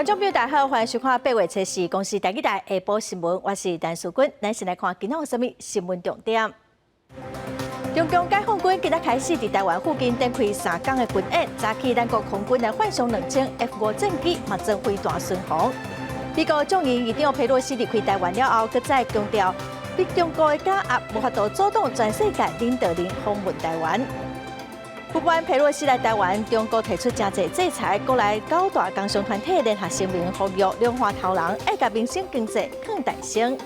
觀眾朋友大家好，歡迎收看八月初四公視台語台下晡新聞，我是陳淑君。咱先來看今仔有啥物新聞重點。中共解放軍今仔開始佇台灣附近展開三工的軍演，早起咱國空軍來發送2000 F-5戰機，嘛裝飛彈巡防。美國眾議院議長佩洛西離開台灣了後，閣再強調，對中國的打壓無法度阻擋全世界領導人訪問台灣。不滿佩洛西來台灣，中國提出誠濟制裁，國內九大工商團體聯合聲明呼籲兩岸頭人愛共民生經濟放大聲。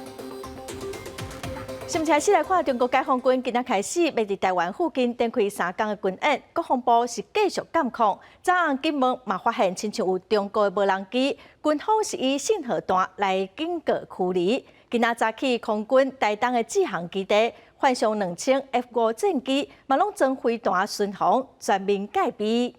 新聞開始來看，中國解放軍今仔開始欲佇台灣附近展開三工的軍演，國防部是繼續監控。早暗金門嘛發現親像有中國的無人機，軍方是以信號彈來警告驅離。今仔早起空軍台東的志航基地發送2000 F-5戰機，嘛攏裝飛彈巡防，全面戒備。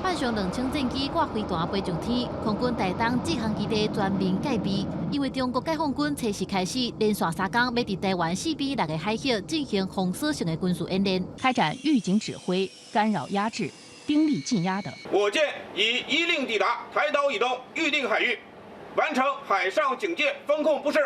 發送2000戰機掛飛彈飛上天，空軍台東志航基地全面戒備，因為中國解放軍初四開始連續三工，欲佇台灣四邊六个海域進行封鎖性的軍事演練，開展預警指揮、干擾壓制、兵力鎮壓等。我艦已依令抵達台島以東預定海域，完成海上警戒封控布勢，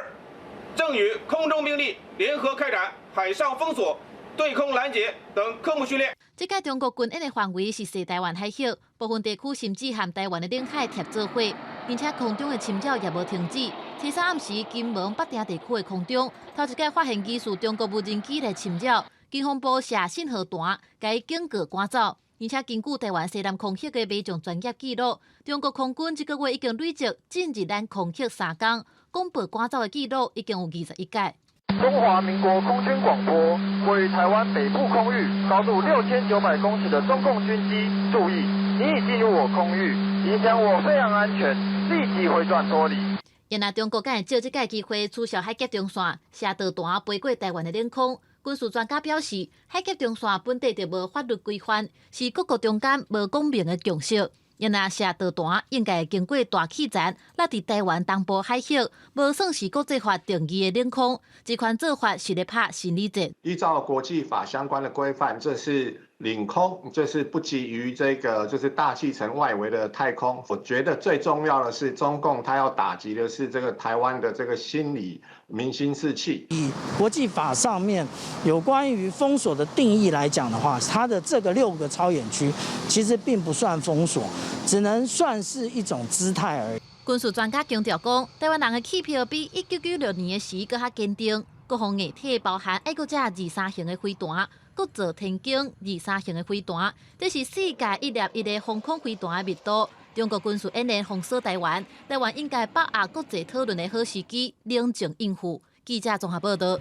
正與空中兵力聯合開展海上封鎖、對空攔截等科目訓練。這屆中國軍演的範圍是西台灣海域，部分地區甚至和台灣的領海貼做伙，而且空中的侵擾也無停止。初三暗時，金門北碇地區的空中，頭一擺發現疑似中國無人機來侵擾，軍方部射信號彈，共警告趕走。而且根據台灣西南空域的民眾專業記錄，中國空軍這個月已經累積進入咱空域三工，廣播趕走的記錄已經有21屆。中華民國空軍廣播，位於台灣北部空域，高度6900公尺的中共軍機，注意，你已進入我空域，影響我飛航安全，立即迴轉脫離。原來中國敢會藉這個機會取消海峽中線，射導彈飛過台灣的領空。軍事專家表示，海峽中線本底就無法律規範，是各國中間無講明的共識。因若射導彈應該會經過大氣層，落佇台灣東部海域，無算是國際法定義的領空。這款做法是咧拍心理戰。依照國際法相關的規範，這是領空，這是不及於這個就是大氣層外圍的太空。我覺得最重要的是，中共他要打擊的是這個台灣的這個心理民心士氣。以國際法上面有關於封鎖的定義來講的話，它的這個6個超遠區其實並不算封鎖，只能算是一種姿態而已。軍事專家強調講，台灣人的氣魄比1996年的時閣較堅定。國防硬體包含愛國者23型的飛彈，國造天弓23型的飛彈，這是世界一粒一个防空飛彈的密度。中國軍事演練封鎖台灣，台灣應該把握國際討論的好時機，冷靜應付。記者綜合報道。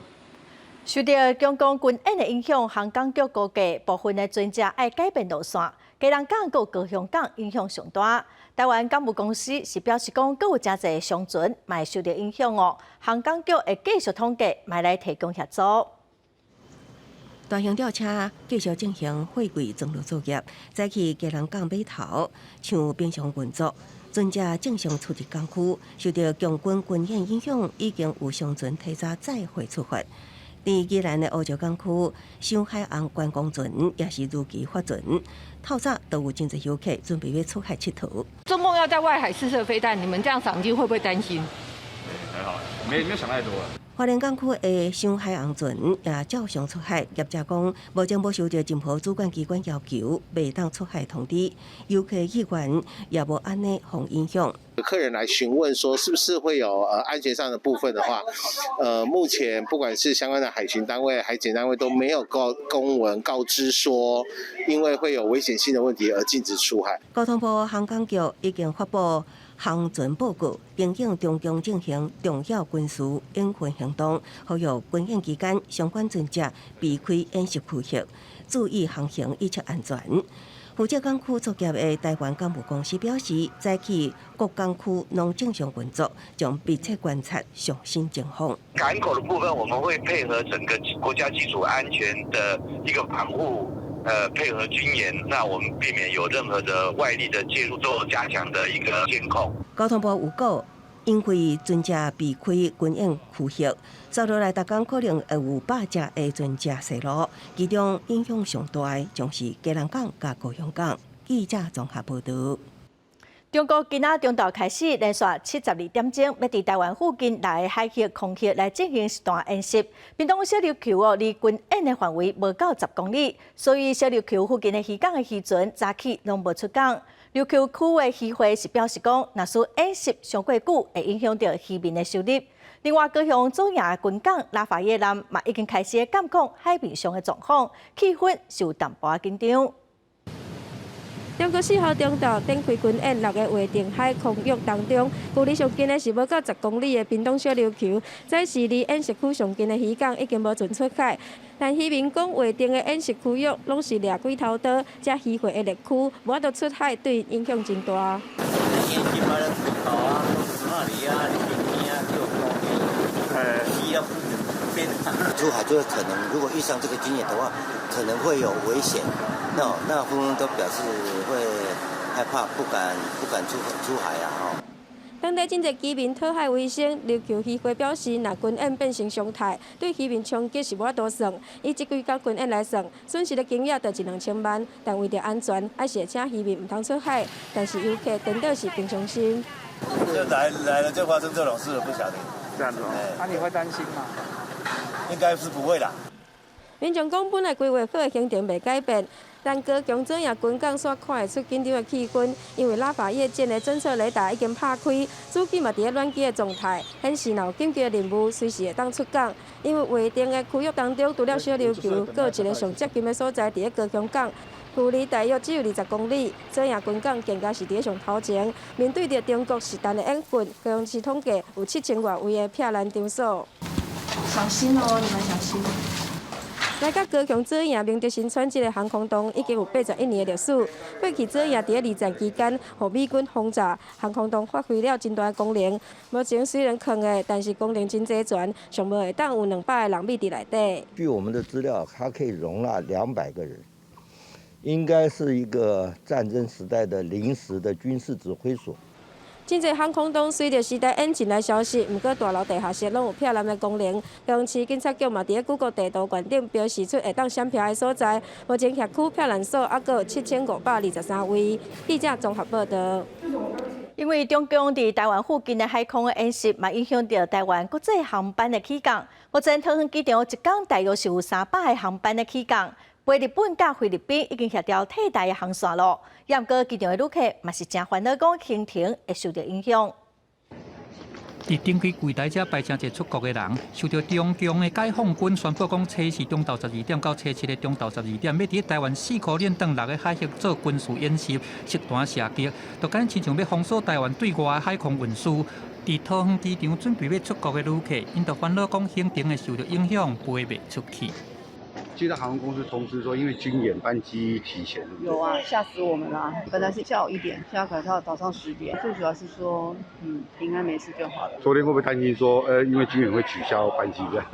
受著中共軍演的影響，航港局估計部分的船隻愛改變路線，基隆港佮高雄港影響上大。台灣港務公司是表示講，閣有誠濟商船嘛會受著影響哦。航港局會繼續統計，嘛來提供協助。大型吊車繼續進行貨櫃裝卸作業，早起基隆港碼頭像平常運作，船隻正常出入港區。受著共軍軍演影響，已經有商船提早載貨出發。佇宜蘭的烏石港區，雙海紅觀光船也是如期發船。透早都有真濟遊客準備欲出海𨑨迌。中共要在外海試射飛彈，你們這樣賞鯨會不會擔心？還好，沒想太多。花蓮港區的雙海紅船也照常出海，業者講目前無收著任何主管機關要求，袂當出海通知，遊客意願也無按呢予影響。客人來詢問說，是不是會有安全上的部分的話，目前不管是相關的海巡單位、海檢單位都沒有告公文告知說，因為會有危險性的問題而禁止出海。交通部航港局已經發布航船報告，提醒中共進行重要軍事演訓行動，呼籲軍演期間相關船隻避開演習區域，注意航行以及安全。負責港區作業的台灣港務公司表示，早起各港區攏正常運作，將密切觀察上新情況。港口的部分，我們會配合整個國家基礎安全的一個防護，配合軍演，那我們避免有任何的外力的介入，做加強的一個監控。交通部有講，因為船隻避開軍演區域，接落來逐工可能會有百架的船隻駛路，其中影響上大的將是基隆港佮高雄港。記者綜合報導。中國今仔中晝開始連續72點鐘，欲佇臺灣附近六个海域空域來進行實彈演習。屏東小琉球哦，離軍演的範圍無夠10公里，所以小琉球附近的漁港的漁船早起攏無出港。琉球區的漁會是表示講，若是演習傷過久，會影響著漁民的收入。另外，高雄左營軍港拉法葉艦嘛已經開始監控海面上的狀況，氣氛是有淡薄仔緊張。中國4號中晝展開軍演，六個劃定海空域當中，距離上近的是無夠10公里的屏東小琉球，這是離演習區上近的漁港，已經無船出海。但漁民講，劃定的演習區域攏是掠幾頭刀，這漁會的獵區，無法度出海，對𪜶影響真大。出海就會可能，如果遇上這個軍演的話，可能會有危險。那紛紛都表示會害怕，不敢出海啊！吼。當地真濟居民討海為生，琉球漁會表示，若軍演變成常態，對漁民衝擊是無法度算。以這幾工軍演來算，損失的金額就一兩千萬。但為著安全，還是會請漁民毋通出海。但是遊客顛倒是平常心。就來來了就發生這種事，不曉得。這樣子哦。那你會擔心嗎？應該是不會啦。民眾講，本來規劃好的行程袂改變，但高雄左營軍港煞看會出緊張的氣氛，因為拉法葉艦的偵測雷達已經拍開，主機嘛佇咧暖機的狀態，顯示若有緊急的任務，隨時會當出港。因為劃定的區域當中，除了小琉球，閣有一個上接近的所在佇咧高雄港，距離大約只有20公里。左營軍港更加是佇咧上頭前，面對著中國實彈的演訓，高雄市統計有7000外位的避難場所。小心哦，你們小心。來到高雄左營明德新村這个航空洞已經有81年的歷史。過去左營佇咧二戰期間，予美軍轟炸，航空洞發揮了真大的功能。目前雖然空的，但是功能真齊全，上無會當有200個人覕佇內底。據我們的資料，它可以容納200個人，應該是一個戰爭時代的臨時的軍事指揮所。真濟航空洞隨著時代演進來消失，毋過大樓地下室攏有避難的功能。高雄市警察局嘛佇咧谷歌地圖懸頂標示出會當閃避的所在。目前轄區避難所猶閣有7523位。記者綜合報導。因為中共佇臺灣附近的海空的演習，嘛影響著臺灣國際航班的起降。目前桃園機場一工大約是有300个航班的起降，飛日本佮菲律賓已經協調替代的航線囉。毋過機場的旅客嘛是誠煩惱，講行程會受著影響。佇登機櫃台遮排誠濟出國的人，受著中共的解放軍宣布講，初四中晝12點到初七的中晝12點，欲佇臺灣四箍鏈等六个海域做軍事演習，實彈射擊，就敢親像欲封鎖臺灣對外的海空運輸。佇桃園機場準備欲出國的旅客，𪜶就煩惱講行程會受著影響，飛袂出去。接到航空公司通知說，因為軍演班機提前。有啊，嚇死我們了！本來是下午1點，現在改到早上10點。最主要是說，平安沒事就好了。昨天會不會擔心說，因為軍演會取消班機這樣？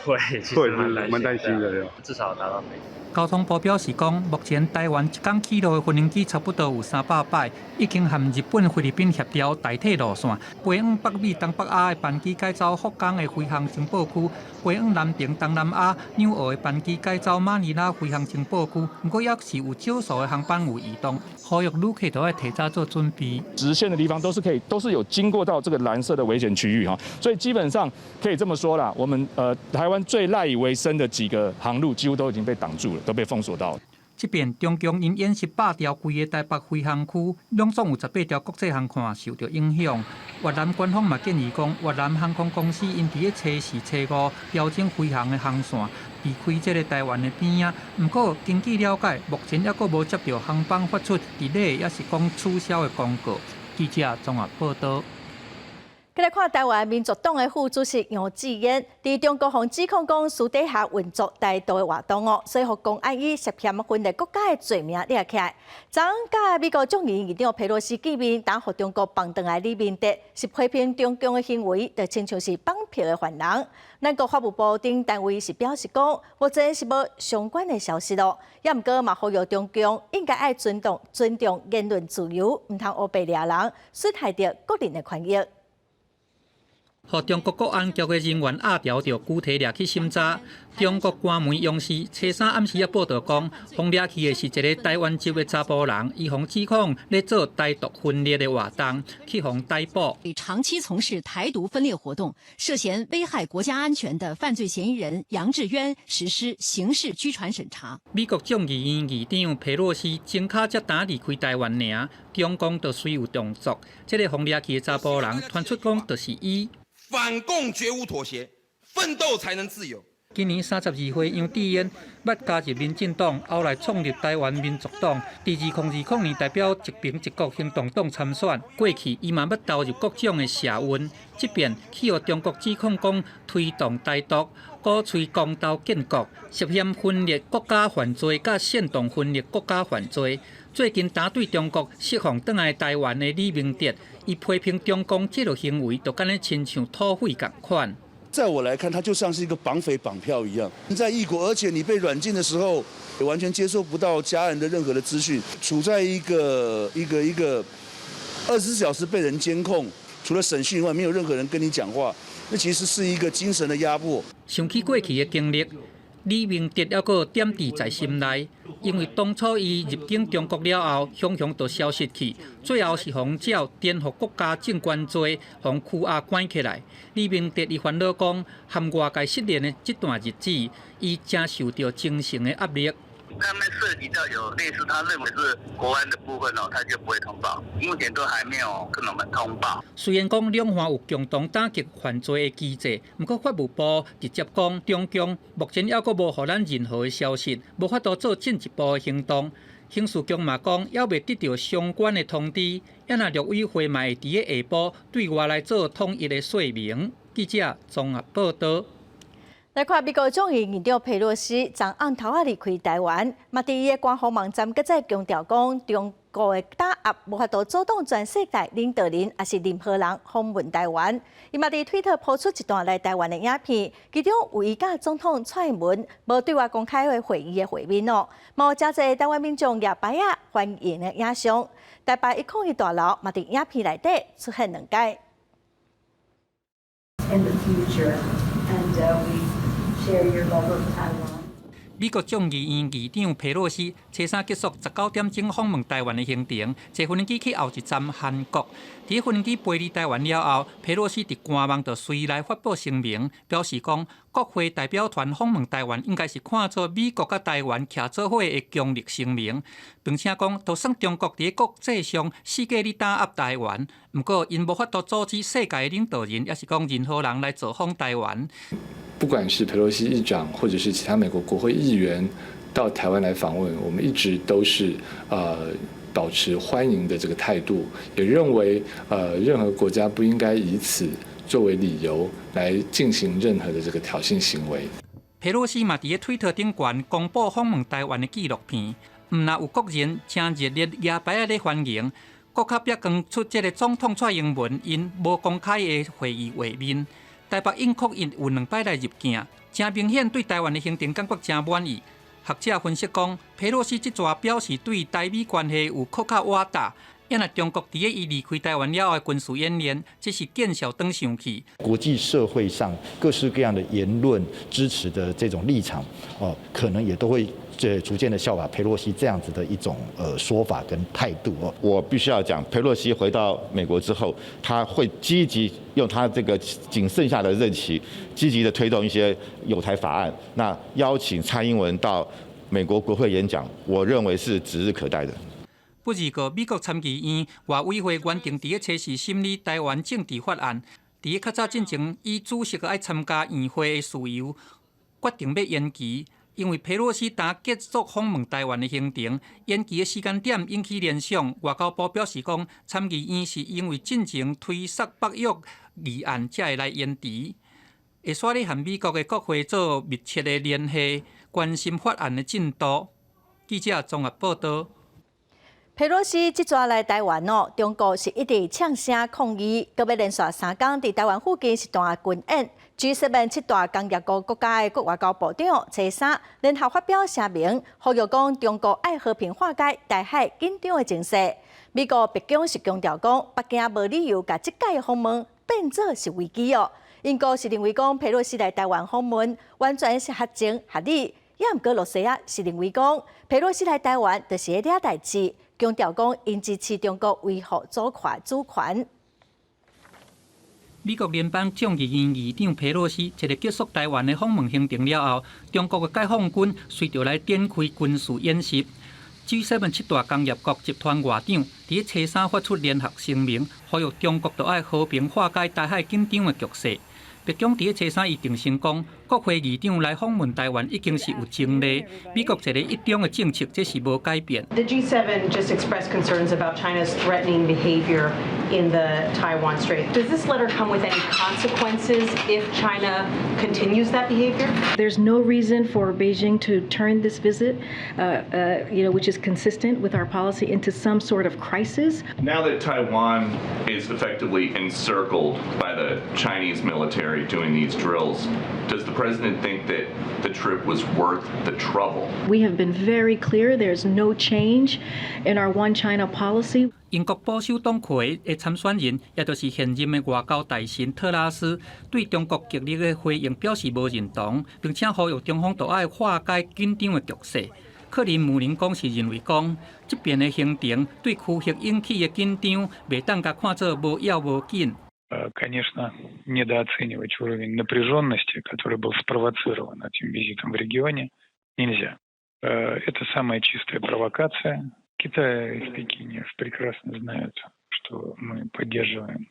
會，其實蠻擔心的。至少達到沒。交通部表示講，目前臺灣一工起落的飛行機差不多有300擺，已經和日本、菲律賓協調代替路線，飛往北美、東北亞的班機改走福岡的飛航情報區，飛往南平、東南亞、紐澳的班機改走馬尼拉飛航情報區。毋過，猶是有少數的航班有移動，呼籲旅客都愛提早做準備。直線的地方都是可以，都是有經過到這個藍色的危險區域哈，所以基本上可以這麼說啦，我們台灣最賴以為生的幾個航路幾乎都已經被擋住了。都被封鎖到。這邊中共𪜶演習百條規个台北飛航區，攏總有18條國際航線受著影響。越南官方嘛建議講，越南航空公司𪜶佇咧初四、初五調整飛航的航線，避開這个臺灣的邊仔。毋過根據了解，目前猶閣無接著航班發出 delay，抑是講取消的公告。記者綜合報導。繼來看臺灣民族黨的副主席楊智恩，佇中國予指控講私底下運作台獨的活動哦，所以予公安以涉嫌分裂國家的罪名掠起來。昨昏佮美國眾議院議長佩洛西見面，當予中國放轉來李明哲，是批評中共的行為，就親像是綁票的犯人。咱國法務部等單位是表示講，目前是無相關的消息囉。也毋過嘛，呼籲中共應該愛尊重尊重言論自由，毋通烏白掠人，損害著國人的權益。予中國國安局的人員押牢著拘提掠去審查。中國官媒央視初三暗時仔報導講，予掠去的是一个台灣籍的查埔人，伊予指控咧做台獨分裂的活動，去予逮捕。長期從事台獨分裂活動，涉嫌危害國家安全的犯罪嫌疑人楊智淵實施刑事拘傳審查。美國眾議院議長佩洛西前跤才剛離開台灣爾，中共就隨有動作。這个予掠去的查埔人傳出講，就是伊。反共絕無妥協，奮鬥才能自由。今年32歲，楊智淵捌加入民進黨，後來創立台灣民族黨。佇2020年代表一平一國行動黨參選。過去伊嘛捌投入各種的社運，這遍去予中國指控講推動台獨、鼓吹公投建國，涉嫌分裂國家犯罪、佮煽動分裂國家犯罪。最近剛對中國釋放轉來台灣的李明哲，伊批評中共這个行為，就敢若親像土匪仝款。在我來看，他就像是一個綁匪綁票一樣。你在異國，而且你被軟禁的時候，完全接收不到家人的任何的資訊，處在一個24小時被人監控，除了審訊以外，沒有任何人跟你講話，那其實是一個精神的壓迫。想起過去的經歷，李明哲猶閣點佇在心內，因為當初伊入境中國了後，雄雄就消失去，最後是予照顛覆國家政權罪，予拘押關起來。李明哲伊煩惱講，和外界失聯的這段日子，伊誠受著精神的壓力。他們涉及到有類似他認為是國安的部分哦，他就不會通報。目前都還沒有跟我們通報。雖然講兩岸有共同打擊犯罪的機制，毋過法務部直接講，中共目前猶閣無予咱任何的消息，無法度做進一步的行動。刑事局嘛講，猶未得著相關的通知，猶若陸委會嘛會佇咧下晡對外來做統一的說明。記者綜合報導。來看美國眾議院議長佩洛西，昨暗頭仔離開台灣，嘛佇伊的官方網站閣再強調講，中國的打壓無法度阻擋全世界領導人，抑是任何人訪問台灣。伊嘛佇推特 po 出一段來台灣的影片，其中有伊佮總統蔡英文無對外公開的會議的會面哦，嘛有誠濟台灣民眾攑牌仔歡迎的影像。台北101大樓嘛佇影片內底出現兩擺。 In the future, and we share your love of Taiwan. 美國眾議院議長佩洛西初三結束19點鐘訪問台灣的行程，坐飛機去後一站韓國。佇飛機飛離台灣了後，佩洛西佇官網就隨來發布聲明，表示講國會代表團訪問台灣應該是看做美國佮台灣徛做伙的強力聲明，並且講，就算中國佇國際上四界咧打壓台灣，毋過𪜶無法度阻止世界領導人，抑是講任何人來造訪台灣。不管是佩洛西議長，或者是其他美國國會議員到台灣來訪問，我們一直都是保持歡迎的這個態度，也認為任何國家不應該以此作為理由來進行任何的這個挑釁行為。佩洛西嘛佇咧推特頂懸公布訪問台灣的紀錄片，毋但有國人誠熱烈舉牌仔咧歡迎，閣較曝光出這个總統蔡英文𪜶無公開的會議畫面。台北101有兩擺來入鏡，誠明顯對台灣的行程感覺誠滿意。學者分析講，佩洛西這逝表示對台美關係有閣較倚搭。猶若中國佇咧伊離開台灣了後的軍事演練，這是見笑轉生氣。國際社會上各式各樣的言論支持的這種立場，哦，可能也都會這逐漸的效法佩洛西這樣子的一種說法跟態度哦。我必須要講，佩洛西回到美國之後，他會積極用他這個僅剩下的任期，積極的推動一些友台法案。那邀請蔡英文到美國國會演講，我認為是指日可待的。不過，美國參議院外委會原定佇咧初四審理台灣政治法案，佇咧較早進前，伊主席愛參加院會的事由，決定欲延期，因為佩洛西剛結束訪問台灣的行程，延期的時間點引起聯想。外交部表示講，參議院是因為進前推捒北約議案才會來延遲。會煞咧和美國的國會做密切的聯繫，關心法案的進度。記者綜合報導。佩洛西這逝來台灣哦，中國是一直嗆聲抗議，閣欲連續3工佇台灣附近實彈軍演。G7 七大工業國國家的國外交部長初三聯合發表聲明，呼籲講中國愛和平化解台海緊張的情勢。美國白宮是強調講，北京無理由共這擺訪問變做是危機哦。英國是認為講佩洛西來台灣訪問完全是合情合理，也毋過露西亞是認為講佩洛西來台灣就是咧掠代誌，強調講𪜶支持中國維護祖權主權。美國聯邦眾議院議長佩洛西一个結束台灣的訪問行程了後，中國的解放軍隨著來展開軍事演習。G7 七大工業國集團外長佇初三發出聯合聲明，呼籲中國著愛和平化解台海緊張的局勢。白宮佇初三伊定聲講，國會議長來訪問台灣已經是有前例，美國一个一中的政策這是無改變。 The G7 just expressed concerns about China's threatening behavior in the Taiwan Strait. Does this letter come with any consequences if China continues that behavior? There's no reason for Beijing to turn this visit, which is consistent with our policy, into some sort of crisis. Now that Taiwan is effectively encircled by the Chinese military doing these drills, does the president think that the trip was worth the trouble? We have been very clear there's no change in our One China policy. 英國保守黨魁的參選人，也就是現任的外交大臣特拉斯，對中國極力的回應表示無認同，並且呼籲中方著愛化解緊張的局勢。克林姆林宮是認為講，這邊的行程對區域引起的緊張，袂當共看做無要無緊。 Конечно, недооценивать уровень напряженности, который был спровоцирован этим визитом в регионе, нельзя. Это самая чистая провокация. Китай в Пекине прекрасно знают, что мы поддерживаем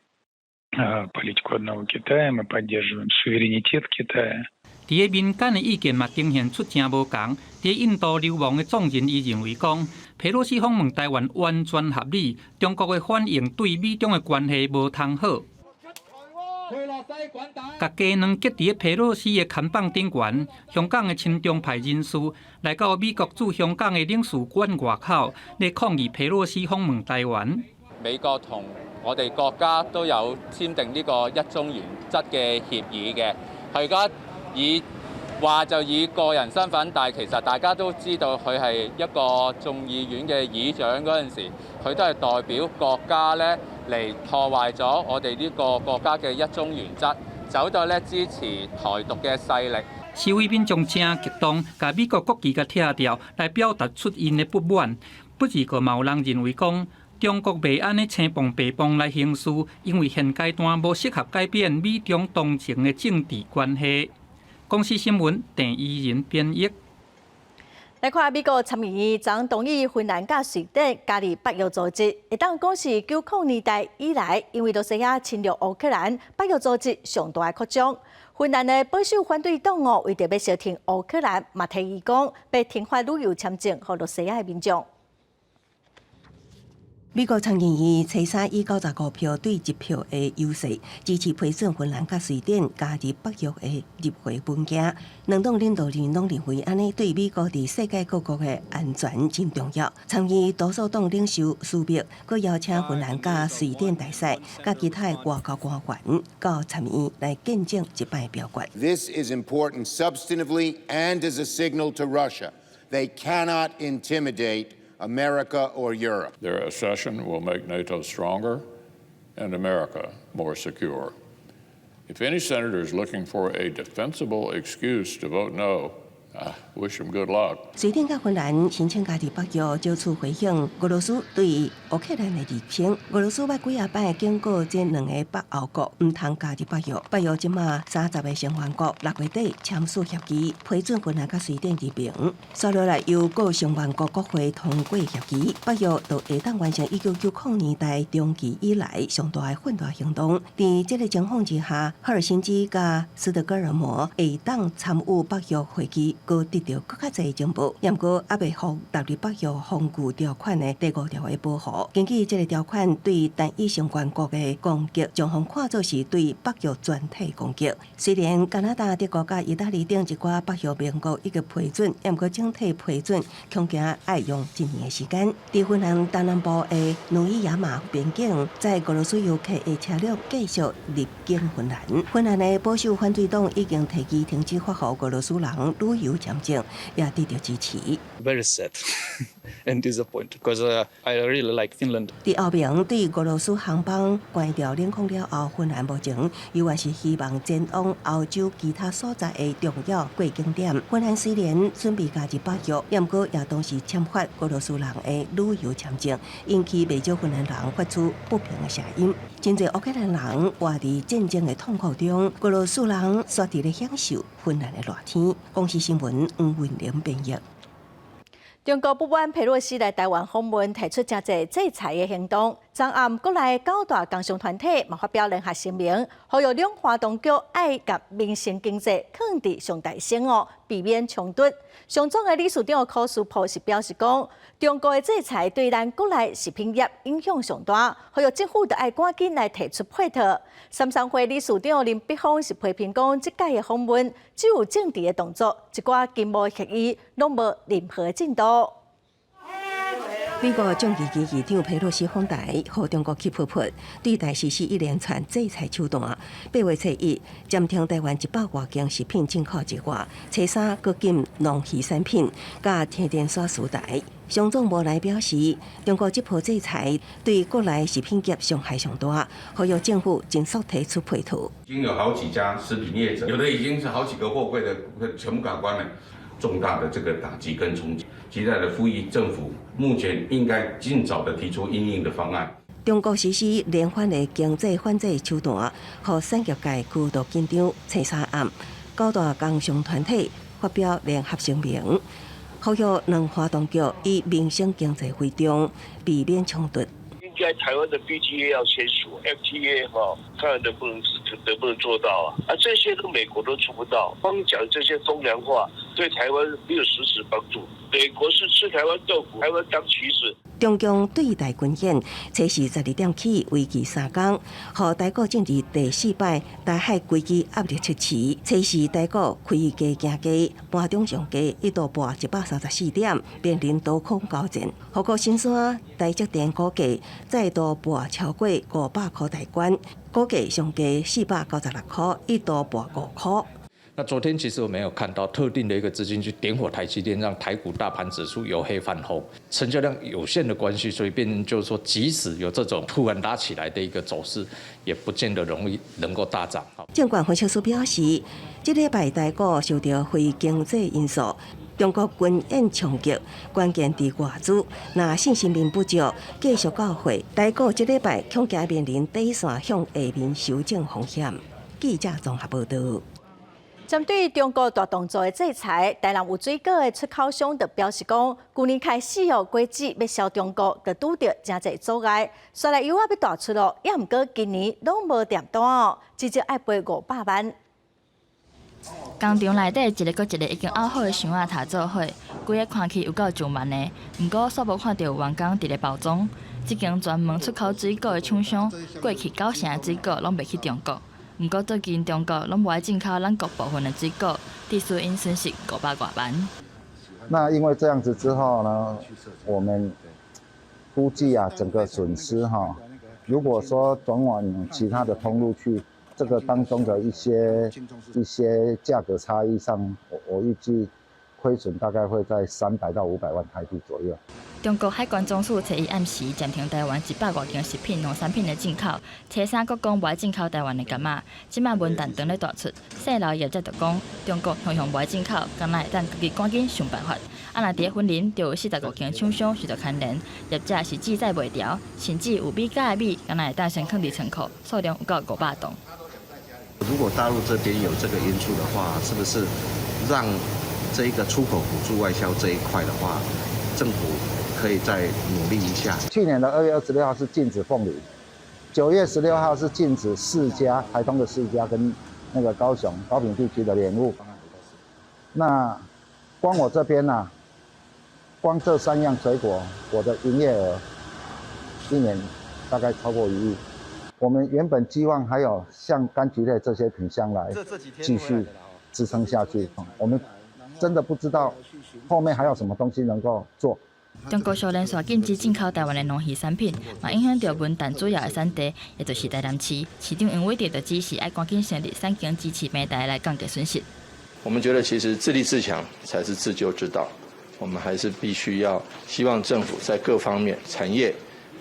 политику одного Китая, мы поддерживаем суверенитет Китая. 佇个民間的意見嘛，呈現出誠無仝。佇印度流亡的眾人，伊認為講，佩洛西訪問台灣完全合理，中國的反應對美中的關係無通好。共雞卵結佇佩洛西的肩膀頂懸，香港的親中派人士來到美國駐香港的領事館外口，來抗議佩洛西訪問台灣。美國同我哋國家都有簽訂呢個一中原則嘅協議嘅，佢而家以話就以個人身份，但係其實大家都知道佢係一個眾議院嘅議長嗰陣時，佢都係代表國家咧嚟破壞咗我哋呢個國家嘅一中原則，走到咧支持台獨嘅勢力。示威民眾誠激動，共美國國旗共拆掉，來表達出𪜶的不滿。不過嘛有人認為講，中國袂按呢青碰白碰來行事，因為現階段無適合改變美中當前的政治關係。公視新聞鄭怡仁編譯。來看美國參議院昨同意芬蘭佮瑞典加入北約組織，會當講是90年代以來，因為羅西亞侵略烏克蘭，北約組織上大的擴張。芬蘭的保守反對黨哦，為著欲相挺烏克蘭，嘛提議講，欲停發旅遊簽證予羅西亞的民眾。美國參議院初三以95票對1票的優勢支持批准芬蘭佮瑞典加入北約的入會文件。兩黨領導人攏認為，按呢對美國佇世界各國的安全真重要。參議多數黨領袖舒默閣邀請芬蘭佮瑞典大使佮其他的外交官員到參議院來見證這擺表決。 This is important substantively and as a signal to Russia. They cannot intimidate America or Europe. Their accession will make NATO stronger and America more secure. If any senator is looking for a defensible excuse to vote no, I wish them good luck. 瑞典佮芬蘭申請加入北約，藉此回應俄羅斯對烏克蘭的入侵。俄羅斯捌幾仔擺警告這兩个北歐國毋通加入北約。北約這馬30个成員國6月底簽署協議，批准芬蘭佮瑞典入盟。紲落來由各成員國國會通過協議，北約就會當完成1990年代中期以來上大的訓練行動。佇這个情況之下，赫爾辛基佮斯德哥爾摩會當參與北約會議，閣得著閣較濟情報，毋過猶未獲納入北約防禦條款的第五條的保護。根據這个條款，對單一成員國的攻擊，將予看作是對北約全體攻擊。雖然加拿大、德國佮意大利等一寡北約盟國已經批准，毋過整體批准恐驚愛用一年的時間。佇芬蘭東南部的努伊亞馬邊境，載俄羅斯遊客的車輛繼續入境芬蘭。芬蘭的保守反對黨已經提議停止發予俄羅斯人旅遊簽證，也得著支持。 Very sad and disappointed because I really like Finland. 佇歐盟對俄羅斯航班關掉領空了後，芬蘭目前猶原是希望前往歐洲其他所在的重要過境點。芬蘭雖然準備加入北約，毋過也同時簽發俄羅斯人的旅遊簽證，引起袂少芬蘭人發出不平的聲音。真濟烏克蘭人活佇戰爭的痛苦中，俄羅斯人煞佇咧享受芬蘭的熱天。公視新聞黃文玲編譯。中國不滿佩洛西來台灣訪問，提出誠濟制裁的行動。昨暗國內九大工商團體嘛發表聯合聲明，呼籲兩岸當局愛共民生經濟囥佇上大先哦，避免衝突。商總的理事長柯書甫是表示講，中國的制裁對咱國內食品業影響上大，呼籲政府著愛趕緊來提出配套。三商會理事長林碧峰是批評講，這擺的訪問只有政治的動作，一寡經貿協議攏無任何進度。美國眾議院議長佩洛西訪台，予中國氣噗噗，對台實施一連串制裁手段。8月初1暫停台灣100外件食品進口之外，初三閣禁農漁產品佮天然煞輸台。商總無奈表示，中國這波制裁對國內食品業傷害上大，呼籲政府盡速提出配套。已經有好幾家食品業者，有的已經是好幾個貨櫃的全部卡關了。重大的這個打擊跟衝擊，期待的呼籲政府目前應該盡早的提出因應的方案。中國實施連番的經濟反制手段，予產業界高度緊張。初三暗，九大工商團體發表聯合聲明，呼籲兩岸當局以民生經濟為重，避免衝突。應該台灣的 BTA 要簽署，FTA 哈，看能不能做到啊？啊，這些都美國都做不到，光講這些風涼話，對台灣沒有實質幫助。美國是吃台灣豆腐，台灣當棋子。中共對台軍演，初四12點起，為期3工，予台股進入第四擺台海危機壓力測試。初四台股開低行低，盤中上低一度破134點，面臨多空交戰。護國神山台積電股價再度破超過500箍大關，股價上低496箍，一度破5箍。那昨天其實我沒有看到特定的一個資金去點火台積電，讓台股大盤指數由黑翻紅，成交量有限的關係，所以變成就是說，即使有這種突然拉起來的一個走勢，也不見得容易能夠大漲。證券分析師表示，這禮拜台股受著非經濟因素、中國軍演衝擊，關鍵佇外資，若信心面不足，繼續交貨，台股這禮拜恐驚面臨短線向下面修正風險。記者綜合報導。針對中國大動作的制裁，台南有水果的出口商就表示講，舊年開始哦，果子欲銷中國，就拄著誠濟阻礙，煞來油仔欲大出囉，也毋過今年攏無訂單哦，至少愛賠500萬。工廠內底一个閣一個已經拗好的箱仔疊做伙，規个看起有夠上萬的，毋過煞無看著有員工佇咧包裝。這間專門出口水果的廠商，過去九成的水果攏賣去中國。毋過最近中國攏無愛進口咱國部分的水果，致使𪜶損失500外萬。那因為這樣子之後呢，我們估計啊，整個損失哈，如果說轉往其他的通路去，這個當中的一些價格差異上，我預計虧損大概會在300到500萬台幣左右。中國海關總署初一暗時暫停台灣100外件食品、農產品的進口，初三閣講無愛進口台灣的柑仔，這馬文旦當咧大出，細膩業者就講，中國向向無愛進口，敢若會當家己趕緊想辦法。啊，若佇咧雲林，就有45間廠商受著牽連，業者是志在賣掉，甚至有米加的米，敢若會當先囥佇倉庫，數量有夠500噸。如果大陸這邊有這個因素的話，是不是讓這個出口補助外銷這一塊的話，政府可以再努力一下？去年的2月26號是禁止鳳梨，9月16號是禁止釋迦，台東的釋迦跟那個高雄高屏地區的蓮霧。那光我這邊啊，光這三樣水果，我的營業額一年大概超過1億。我們原本寄望還有像柑橘類這些品項來繼續支撐下去，我們真的不知道後面還有什麼東西能夠做。中國小連續禁止進口台灣的農漁產品，嘛影響著文旦主要的產地，也就是台南市。市長楊偉哲就指示愛趕緊成立產經支持平台來降低損失。我們覺得其實自立自強才是自救之道。我們還是必須要希望政府在各方面產業，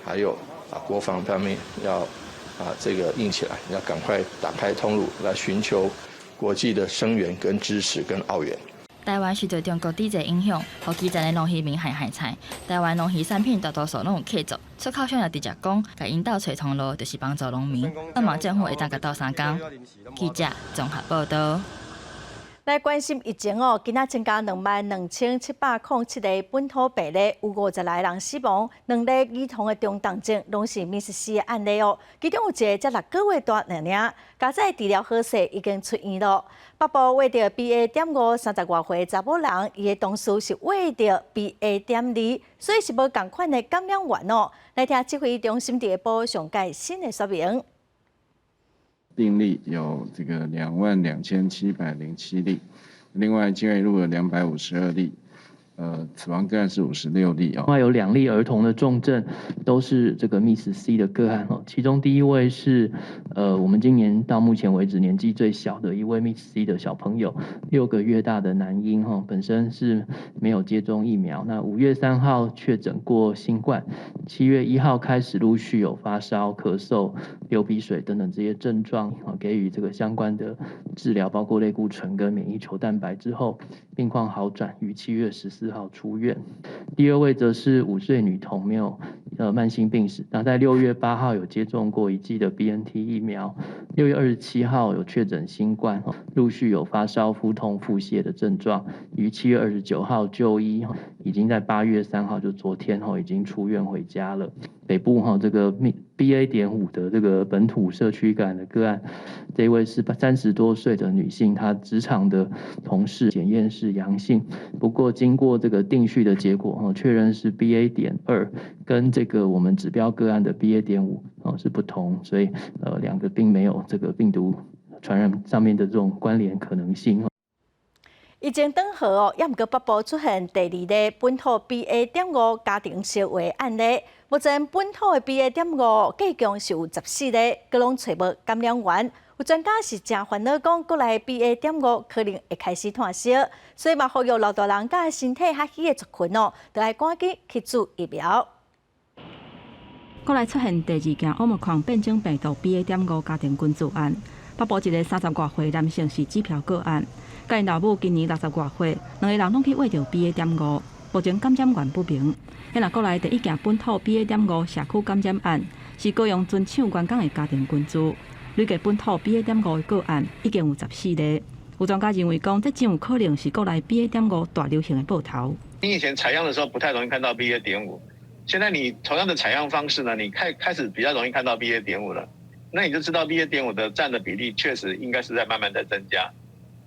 還有國防方面要這個硬起來，要趕快打開通路來尋求國際的聲援跟支持跟澳援。台灣受著中國抵制影響，予基層的農漁民害害慘。台灣農漁產品大多數攏有客做，出口商也直接講，共𪜶鬥揣通路，就是幫助農民。希望政府會當共鬥相共。記者綜合報導。來關心疫情哦，今仔增加22,707個本土病例，有50來人死亡，兩例兒童的中重症攏是 MIS-C 的案例哦。其中有一个才6個月大𪜶仔，佳哉治療好勢已經出院了。北部穢著 BA.530外歲查某人，伊的同事是穢著 BA.2，所以是無仝款的感染源哦。來聽指揮中心佇下晡上蓋新的說明。病例有這個22,707例，另外境外移入了252例，死亡個案是56例哦。另外有兩例兒童的重症，都是這個 MIS-C 的個案哦。其中第一位是，我們今年到目前為止年紀最小的一位 MIS-C 的小朋友，6個月大的男嬰哈，本身是沒有接種疫苗。那5月3號確診過新冠，7月1號開始陸續有發燒、咳嗽、流鼻水等等這些症狀，給予這個相關的治療，包括類固醇跟免疫球蛋白之後，病況好轉，於7月14號出院。第二位則是5歲女童，沒有慢性病史，那在6月8號有接種過一劑的 BNT 疫苗，6月27號有確診新冠，陸續有發燒、腹痛、腹瀉的症狀，於7月29號就醫，已經在8月3號就昨天已經出院回家了。北部哈這個 BA.5的這個本土社區感染的個案，這位是30多歲的女性，她職場的同事檢驗是陽性，不過經過這個定序的結果，確認是 BA.2，跟這個我們指標個案的 BA.5哦是不同，所以兩個並沒有這個病毒傳染上面的這種關聯可能性。疫情轉好哦，猶毋過北部出現第二例本土 BA.5家庭相話案例。目前本土的 BA.5計共是有14例，閣攏揣無感染源。有專家是誠煩惱講，國內 BA.5可能會開始湠燒，所以嘛呼籲老大人佮身體較虛的族群哦，著愛趕緊去注疫苗。國內出現第二件奧密克戎變種病毒 BA.5家庭群聚案，北部一个30外歲男性是指標個案。佮𪜶老母今年60外歲，兩个人攏去穢著 BA.5，目前感染源不明。彼若國內第一件本土 BA.5社區感染案，是高雄船廠員工的家庭群聚。累計本土 BA.5的個案已經有14例。有專家認為講，這真有可能是國內 BA.5大流行的報頭。你以前採樣的時候不太容易看到 BA.5，現在你同樣的採樣方式呢，你開始比較容易看到 BA.5了，那你就知道 BA.5的佔的比例確實應該是在慢慢在增加。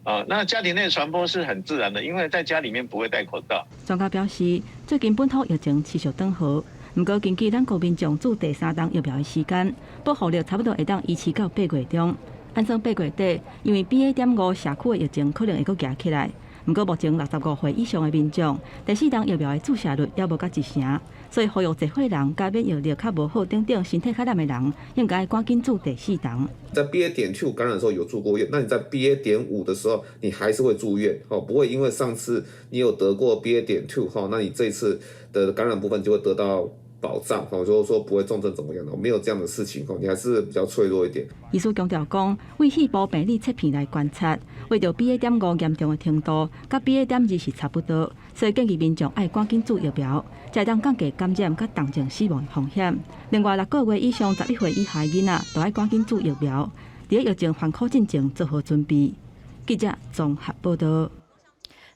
啊，那家庭內傳播是很自然的，因為在家裡面不會戴口罩。專家表示，最近本土疫情持續轉好，毋過根據咱國民眾注第三針疫苗的時間，保護力差不多會當維持到8月中。按算8月底，因為 BA.5社區的疫情可能會閣夯起來。毋過目前65歲以上的民眾，第四針疫苗的注射率猶無到一成，所以呼籲濟歲人佮免疫力較無好等等身體較躡的人，應該趕緊注第四針。在 BA.2感染的時候有住過院，那你在 BA.5的時候，你還是會住院，哦，不會因為上次你有得過 BA.2，哈，那你這次的感染部分就會得到保障，哦，就是說不會重症怎麼樣的，沒有這樣的事情，哦，你還是比較脆弱一點。醫師強調講，對肺部病理切片來觀察，穢著 BA.5嚴重的程度，佮 BA.2是差不多，所以建議民眾愛趕緊注疫苗，才會當降低感染佮重症死亡的風險。另外，6個月以上11歲以下囡仔，都愛趕緊注疫苗，佇咧疫情緩和進前做好準備。記者綜合報導。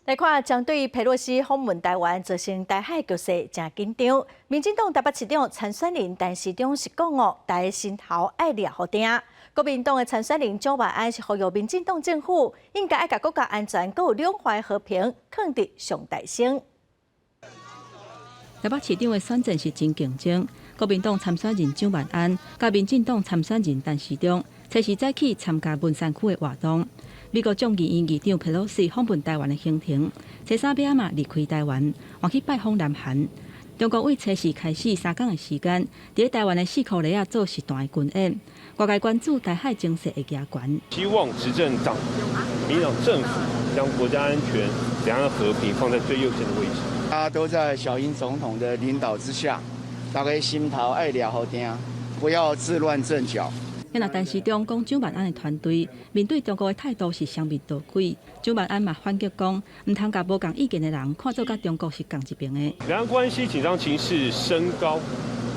來看，針對佩洛西訪問台灣造成台海局勢誠緊張。民進黨台北市長參選人陳時中是講哦，大家心頭愛掠予定。國民黨的參選人蔣萬安是呼籲民進黨政府應該愛共國家安全、閣有兩岸和平囥佇上大先。台北市長的選戰是真競爭，國民黨參選人蔣萬安，佮民進黨參選人陳時中，初時早起參加文山區的活動。美國眾議院議長佩洛西訪問台灣的行程，初三尾仔嘛離開台灣，換去拜訪南韓。中國對初四開始3工的時間，佇台灣的四箍犁仔做實彈的軍演，外界關注台海情勢會加懸。希望執政黨、民進黨政府將國家安全、兩岸和平放在最優先的位置。大家都在小英總統的領導之下，大家心頭愛掠予定，不要自亂陣腳。那陳時中講，蔣萬安的團隊面對中國的態度是雙面鬥鬼。蔣萬安嘛反擊講，毋通共無仝意見的人看做佮中國是仝一爿的。兩岸關係緊張情勢升高，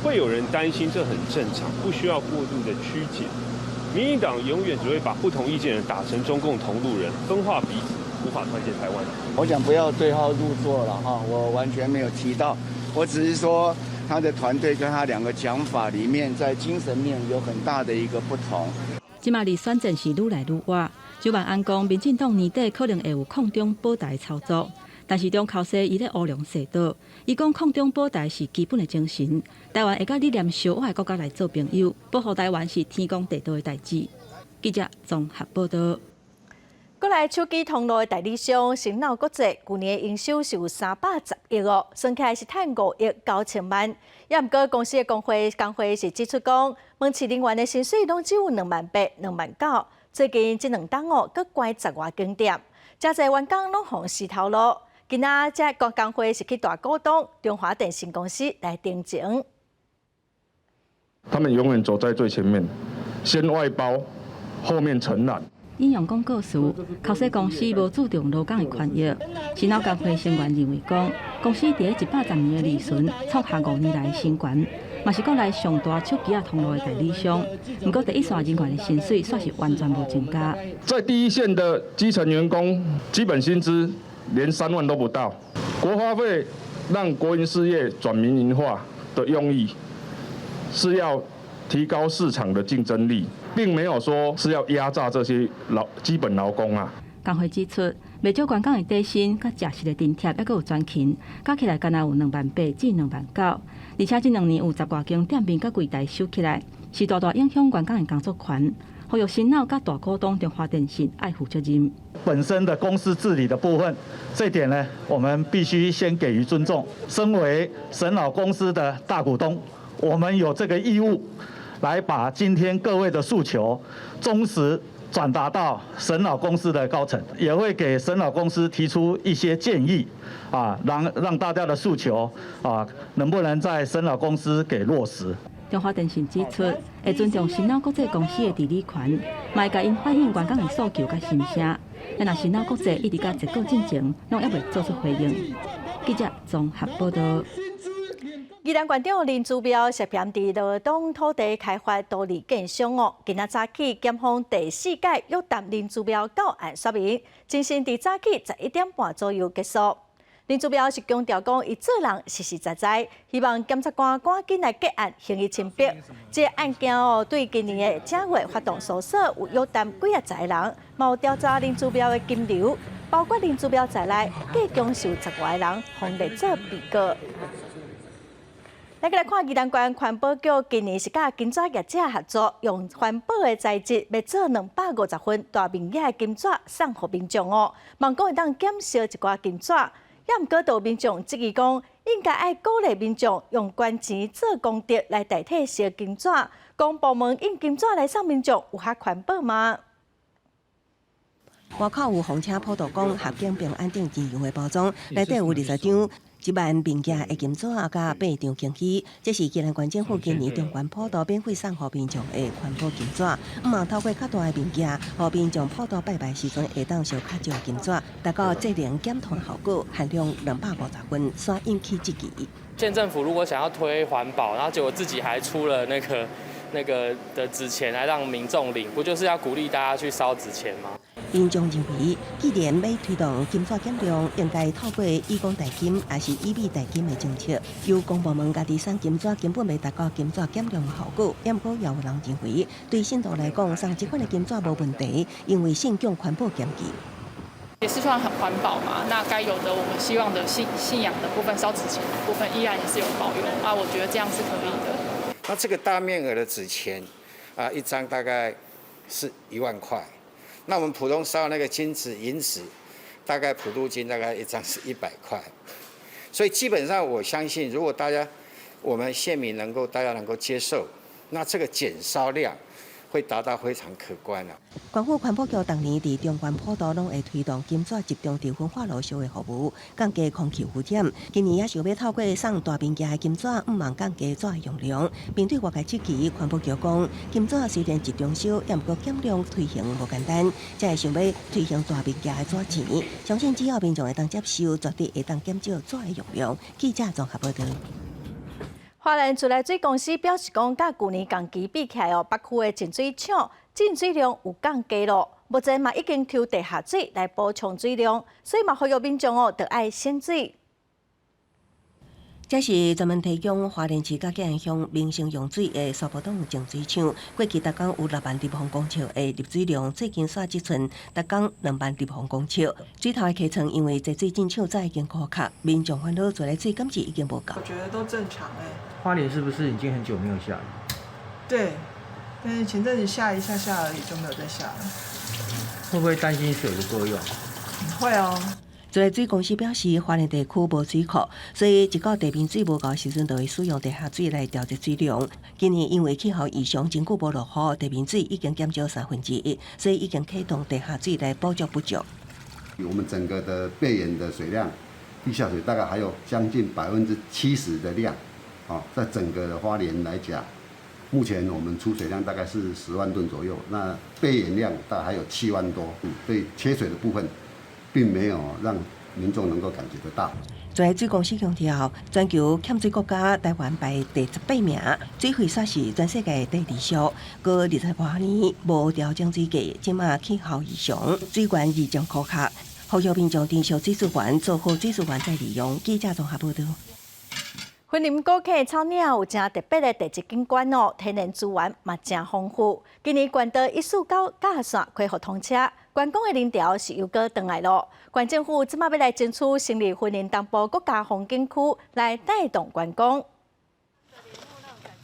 會有人擔心，這很正常，不需要過度的曲解。民進黨永遠只會把不同意見人打成中共同路人，分化彼此，無法團結台灣。我想不要對號入座了哈，我完全沒有提到，我只是說，他的團隊跟他兩個講法裡面，在精神面有很大的一個不同。這馬裡選戰是愈來愈熱，蔣萬安講，民進黨年底可能會有抗中保台操作，但是中口說伊咧烏龍踅倒。伊講抗中保台是基本的精神，台灣會佮理念相合的國家來做朋友，保護台灣是天公地道的代誌。記者綜合報道。過來手機通路的代理商神腦國際，舊年營收是有310億哦，算起來是趁5億9千萬。也毋過公司的工會是指出講，門市人員的薪水攏只有2萬8、2萬9。最近這兩冬哦，閣關十外間店，誠濟員工攏予死頭路。今仔這個工會是去大股東中華電信公司來澄清。他們永遠走在最前面，先外包，後面承攬。引用廣告詞，口說公司無注重勞工的權益。神腦工會成員認為講，公司佇110年的利潤創下5年來新高，嘛是國內上大手機仔通路的代理商。毋過第一線人員的薪水煞是完全無增加。在第一線的基層員工，基本薪資連3萬都不到。國發會讓國營事業轉民營化的用意，是要提高市場的競爭力，並沒有說是要壓榨這些基本勞工啊。工會指出，袂少員工的底薪佮食食的津貼，猶閣有專勤，加起來干焦有2萬8至2萬9。而且這兩年有十外間店面佮櫃台收起來，是大大影響員工的工作權。呼籲神腦佮大股東中華電信愛負責任。本身的公司治理的部分，這點呢，我們必須先給予尊重。身為神腦公司的大股東，我們有這個義務，來把今天各位的訴求忠實轉達到神腦公司的高層，也會給神腦公司提出一些建議，啊，讓大家的訴求啊，能不能在神腦公司給落實？中華電信指出，會尊重神腦國際公司的治理權，嘛會共𪜶反映員工的訴求佮心聲。但若神腦國際一直佮結果進前，攏猶未做出回應。記者綜合報道。宜蘭縣長林姿妙涉嫌佇羅東土地開發圖利建商哦，今仔早起檢方第四擺約談林姿妙到案說明，偵訊佇早起11點半左右結束。林姿妙是強調講，伊做人實實在在，希望檢察官趕緊來結案，還伊清白。這個案件哦，對今年的正月發動搜索，有約談幾仔十个人，嘛有調查林姿妙的金流，包括林姿妙在內，計共是有十外個人予列做被告。來來看宜蘭縣環保局今年是佮金紙業者合作，用環保的材質，欲做250份大面額的金紙送予民眾哦。望講會當減燒一寡金紙，也毋過有民眾質疑講，應該愛鼓勵民眾用捐錢做功德來代替燒金紙，公部門印金紙來送民眾，有較環保嗎？外口有紅車普渡講合景平安頂精油的包裝，內底有20張1萬面額的金紙啊，佮八張金枝，這是宜蘭縣政府今年中元普渡免費送予民眾的環保金紙。毋望透過較大的面額，予民眾普渡拜拜時陣會當燒較少金紙，達到節能減碳效果，限量250份，煞引起質疑。縣政府如果想要推環保，然後結果自己還出了那個的紙錢來讓民眾領，不就是要鼓勵大家去燒紙錢嗎？民眾認為，既然欲推動金紙減量，應該透過以工代金，抑是以米代金的政策。由公部門家己送金紙，根本袂達到金紙減量的效果。毋過也有人認為，對信徒來講，送這款的金紙無問題，因為信仰環保兼具。也是算很環保嘛。那該有的我們希望的信仰的部分，燒紙錢的部分，依然也是有保有啊。我覺得這樣是可以的。那這個大面額的紙錢啊，一張大概是1萬塊。那我們普通燒那個金紙、銀紙，大概普渡金大概一張是100塊。所以基本上我相信，如果大家我們縣民能夠大家能夠接受，那這個減燒量會會達到非常可觀啊。縣府環保局逐年佇中元普渡攏會推動金紙集中佇焚化爐燒的服務，降低空氣污染。今年也想欲透過送大面額的金紙，向望降低紙的用量。面對外界質疑，環保局講，金紙雖然集中燒，也毋過減量推行無簡單，才會想欲推行大面額的紙錢。相信只要民眾會當接受，絕對會當減少紙的用量。記者綜合報導。花蓮自來水公司表示講，佮舊年仝期比起來哦，北區的淨水廠進水量有降低咯。目前嘛已經抽地下水來補充水量，所以嘛呼籲民眾哦，著愛省水。這是專門提供花蓮市佮建安鄉民生用水的蘇埔洞淨水廠。過去逐工有6萬立方公尺的入水量，最近煞只賰逐工2萬立方公尺。水頭的溪床因為濟水進廠早已經枯竭，民眾煩惱自來水敢是已經無夠。我覺得都正常欸。花蓮是不是已經很久沒有下雨？對，但是前陣子下一下下而已，就沒有再下了。會不會擔心水不夠用？會哦。自來水公司表示，花蓮地區無水庫，所以一到地面水無夠時陣，就會使用地下水來調節水量。今年因為氣候異常，真久無落雨，地面水已經減少1/3，所以已經啟動地下水來補足不足。我們整個的備鹽的水量，地下水大概還有將近70%的量，在整個的花蓮來講，目前我們儲水量大概是10萬噸左右，那備鹽量大概還有7萬多，對缺水的部分，並沒有讓民眾能夠感覺得到。自來水公司強調，全球欠水國家台灣排第18名，水費煞是全世界第二俗。過20外年無調整水價，這馬氣候異常，水源日漸枯竭，呼籲民眾珍惜水資源，做好水資源再利用。記者綜合報導。雲林古坑草嶺有誠特別的地質景觀哦，天然資源嘛誠豐富。今年縣道149甲線恢復通車，觀光的人潮是又閣轉來咯。縣政府這馬欲來爭取成立雲林東部國家風景區，來帶動觀光。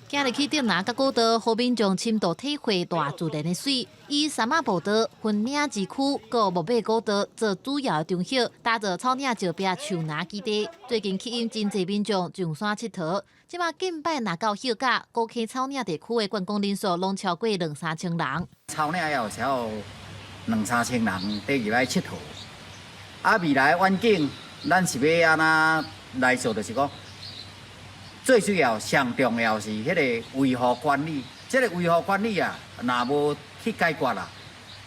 行入去竹林佮古道，予民眾深度體會大自然的媠。以三仔步道、雲嶺之區、佮木馬古道做主要的場域，打造草嶺石壁樹林基地。最近吸引真濟民眾上山𨑨迌。這馬近擺若到休假，古坑草嶺地區的觀光人數攏超過兩三千人。草嶺也有時候兩三千人佇入來𨑨迌。啊，未來遠景，咱是欲按怎來做？就是講，最主要、上重要是彼個維護管理。這個維護管理啊，若無去解決啦，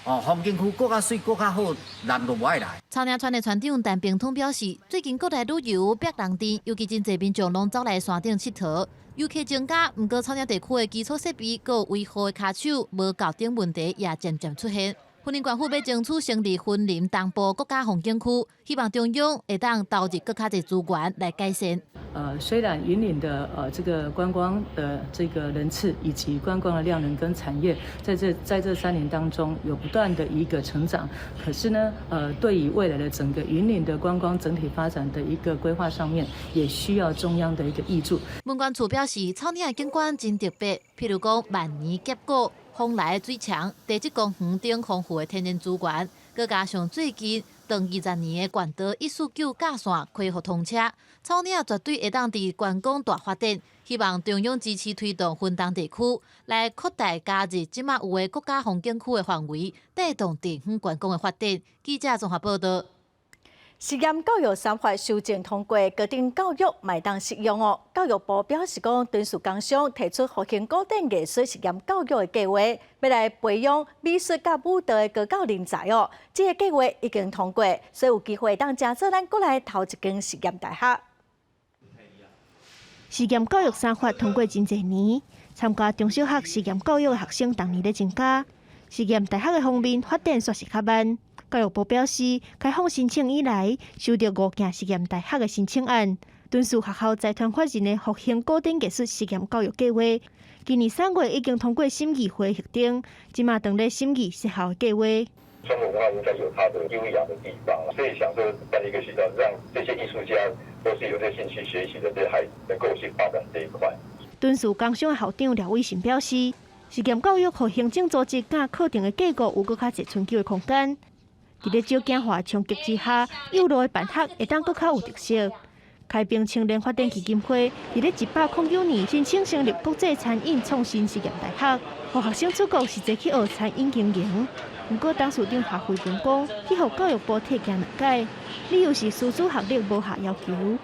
哦，風景區閣較媠、閣較好，人就無愛來。草嶺村的村長陳平通表示，最近國內旅遊逼人甜，尤其真濟民眾攏走來山頂𨑨迌，遊客增加，毋過草嶺地區的基礎設備佮維護的跤手無夠等問題也漸漸出現。雲林縣府欲爭取成立雲林東部國家風景區，希望中央會當投入閣較濟資源來改善。雖然雲林的這個觀光的這個人次以及觀光的量能跟產業，在這3年當中有不斷的一個成長，可是呢，對於未來的整個雲林的觀光整體發展的一個規劃上面，也需要中央的一個挹注。文管處表示，草嶺的景觀真特別，譬如講萬年峽谷、風來的水牆、地質公園等豐富的天然資源，閣加上最近長20年的縣道149甲線恢復通車，草嶺絕對會當佇觀光大發展。希望中央支持推動雲東地區來擴大加入這馬有的國家風景區的範圍，帶動地方觀光的發展。記者綜合報導。實驗教育三法修正通過，高等教育嘛會當適用哦。教育部表示講，敦士工商提出復興古典藝術實驗教育的計劃，欲來培養美術佮舞蹈的高教人才哦。這个計劃已經通過，所以有機會當成做咱國內頭一間實驗大學。實驗教育三法通過真濟年，參加中小學實驗教育的學生逐年咧增加，實驗大學的方面發展煞是較慢。教育部表示，開放申請以來，收到五件實驗大學的申請案。敦士學校財團法人的復興古典藝術實驗教育計劃，今年3月已經通過審議會核定，這馬正咧審議設校的計劃。傳統文化應該有它的優雅的地方，所以想說辦一個學校，讓這些藝術家或是有這興趣學習的這些孩子，能夠去發展這一塊。敦士工商的校長廖偉信表示，實驗教育予行政組織佮課程的架構有閣較濟春秋的空間。佇咧少子化衝擊之下，幼路的辦學會當閣較有特色。開平青年發展基金會佇咧109年申請成立國際餐飲創新實驗大學，予學生出國實際去學餐飲經營。毋過董事長夏惠文講，去予教育部退件兩擺，理由是師資學歷無合要求。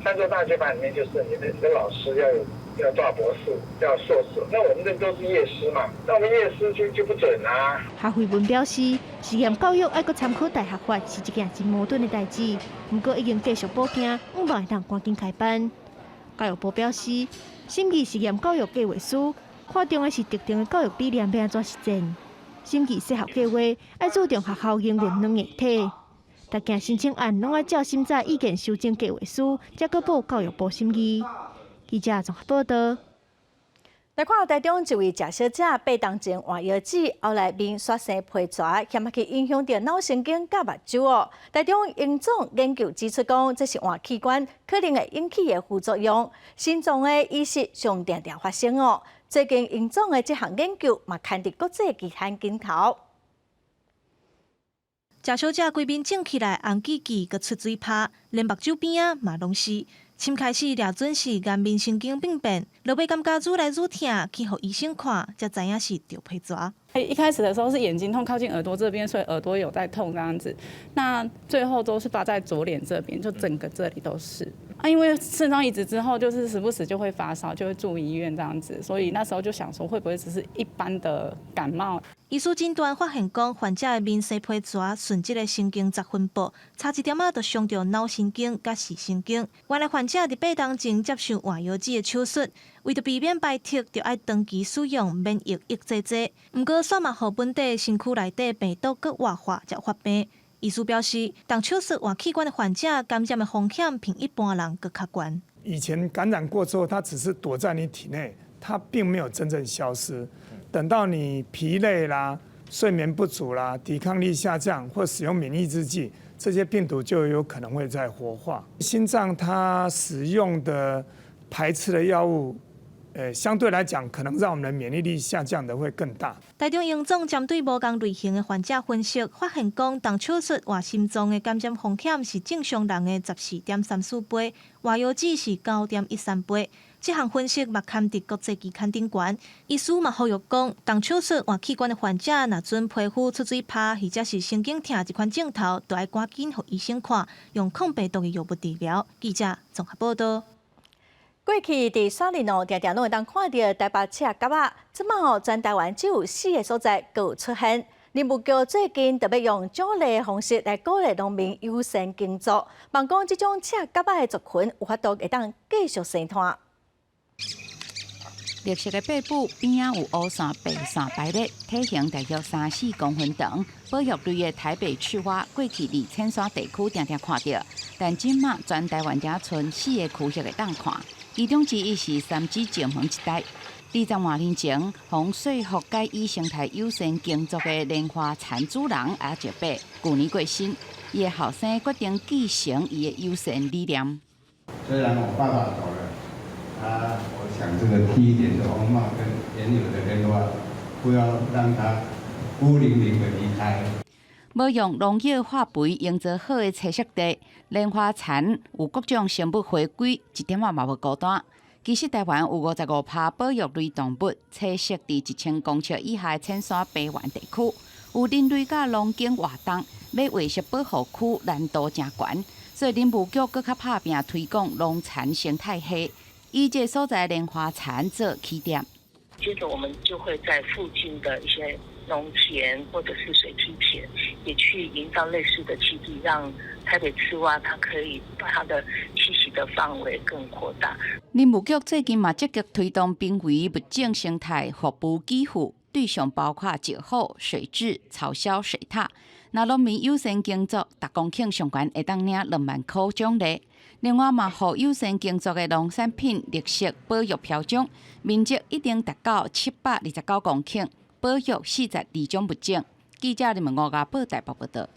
三座大學法裡面就是你的老師要有要大博士，要碩士，那我們這都是業師嘛，那我們業師就不準啊。夏惠文表示，實驗教育愛閣參考大學法是一件真矛盾的代誌，毋過已經繼續補件，向望會當趕緊開班。教育部表示，審議實驗教育計劃書，看重的是特定的教育理念欲按怎實踐。審議設校計劃愛注重學校營運軟硬體。逐件申請案攏愛照審查意見修正計劃書，才閣報教育部審議。記者綜合報道。來看台中一位食小姐8冬前換藥劑，後來面煞生皮蛇，嫌去影響著腦神經佮目睭哦。台中榮總研究指出講，這是換器官可能會引起的副作用，心臟的移植上定定發生哦。最近榮總的這項研究嘛，刊佇國際期刊頂頭。食小姐規面腫起來，紅記記，閣出水泡，連目睭邊仔嘛攏是。先開始掠準是顏面神經病變，落尾感覺愈來愈疼，去予醫生看，才知影是著皮蛇。一開始的時候是眼睛痛，靠近耳朵這邊，所以耳朵有在痛這樣子。那最後都是發在左臉這邊，就整個這裡都是。啊，因為腎臟移植之後，就是時不時就會發燒，就會住醫院這樣子，所以那時候就想說，會不會只是一般的感冒？醫師診斷發現講，患者的面生皮蛇順這个神經節分布，差一點仔就傷著腦神經佮視神經。原來患者佇8冬前接受換藥劑的手術，為著避免排斥，就愛長期使用免疫抑制劑。毋過，煞嘛予本底身軀內底病毒閣活化，才發病。醫師表示，動手術換器官的患者感染的風險比一般人閣較懸。以前感染過之後，它只是躲在你體內，它並沒有真正消失。等到你疲累啦、睡眠不足啦、抵抗力下降或使用免疫抑制劑，這些病毒就有可能會再活化。心臟它使用的排斥的藥物，相對來講，可能讓我們的免疫力下降的會更大。台中榮總針對無仝類型的患者分析，發現講動手術換心臟的感染風險是正常人的14.34倍，換腰子是9.13倍。這項分析嘛刊佇國際期刊頂懸。醫師嘛呼籲講，動手術換器官的患者，若準皮膚出水泡，或者是神經疼這款症頭，就愛趕緊予醫生看，用抗病毒的藥物治療。記者綜合報道。過去佇山林哦，定定攏會當看著台北赤蛤仔，這馬哦，全台灣只有四个所在閣有出現。林務局最近特別用獎勵的方式來鼓勵農民友善耕作，望講這種赤蛤仔的族群有法度會當繼續生湠。綠色的背部邊仔有烏線、白線排列，體型大約3、4公分長。保育類的台北赤蛙，過去佇淺山地區定定看著，但這馬全台灣只賰四个區域會當看，其中之一是三芝石門一帶。20外年前，予說服改以生態友善耕作的蓮花蠶主人阿石伯，舊年過身，伊的後生決定繼承伊的友善理念。雖然我爸爸走了，啊，我想這個梯田的風貌跟原有的蓮花，不要讓它孤零零的離開。無用農藥化肥營造好的棲息地，蓮花蠶有各種生物回歸，一點仔嘛無孤單。其實台灣有55%保育類動物棲息佇1000公尺以下的淺山平原地區，有人類佮農耕活動，欲劃設保護區難度誠懸，所以林務局閣較拍拚推廣農蠶生態系，以這个所在蓮花蠶做起點。接着我們就會在附近的一些農田或者是水梯田，也去營造類似的棲地，讓台北赤蛙它可以把它的棲息的範圍更擴大。林務局最近嘛積極推動瀕危物種生態服務給付，對象包括石虎、水雉、草鴞、水獺。若農民友善耕作，逐公頃上懸會當領2萬箍獎勵。另外嘛，予友善耕作的農產品綠色保育標章，面積已經達到729公頃，保育42種物種。記者林文吳家報台北報道。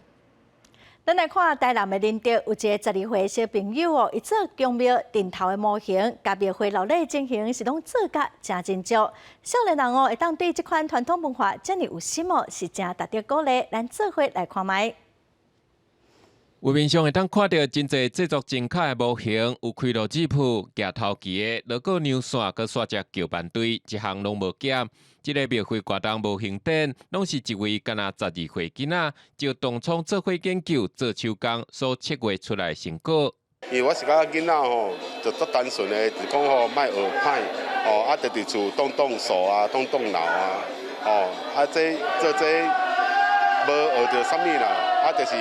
咱來看台南的仁德，有一个12歲小朋友哦，伊做宮廟陣頭的模型，共廟會鬧熱情形是攏做甲誠真足。少年人哦，會當對這款傳統文化遮爾有心哦，是誠值得鼓勵。咱做伙來看覓。畫面上會當看著真濟製作精巧的模型，有開路子鋪、舉頭旗的、樂高牛線、閣沙石攪拌隊，一項攏無減。這个廟會活動模型展，攏是一位干焦12歲囡仔，就動創做伙研究做手工所策劃出來的成果。因為我是感覺囡仔吼，就足單純的，就講吼莫學歹，哦，啊，就佇厝動動手啊，動動腦啊，哦，啊，這做這無學著啥物啦，啊，就是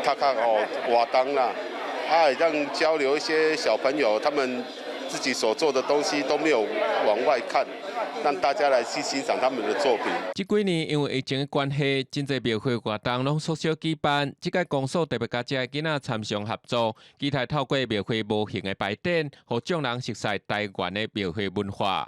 較較吼活動啦，啊，會當交流一些小朋友他們自己所做的東西都沒有往外看，讓大家來去欣賞他們的作品。這幾年因為疫情的關係，真濟廟會活動攏縮小舉辦。這屆公所特別佮這个囡仔參詳合作，期待透過廟會模型的擺展，予眾人熟悉台灣的廟會文化。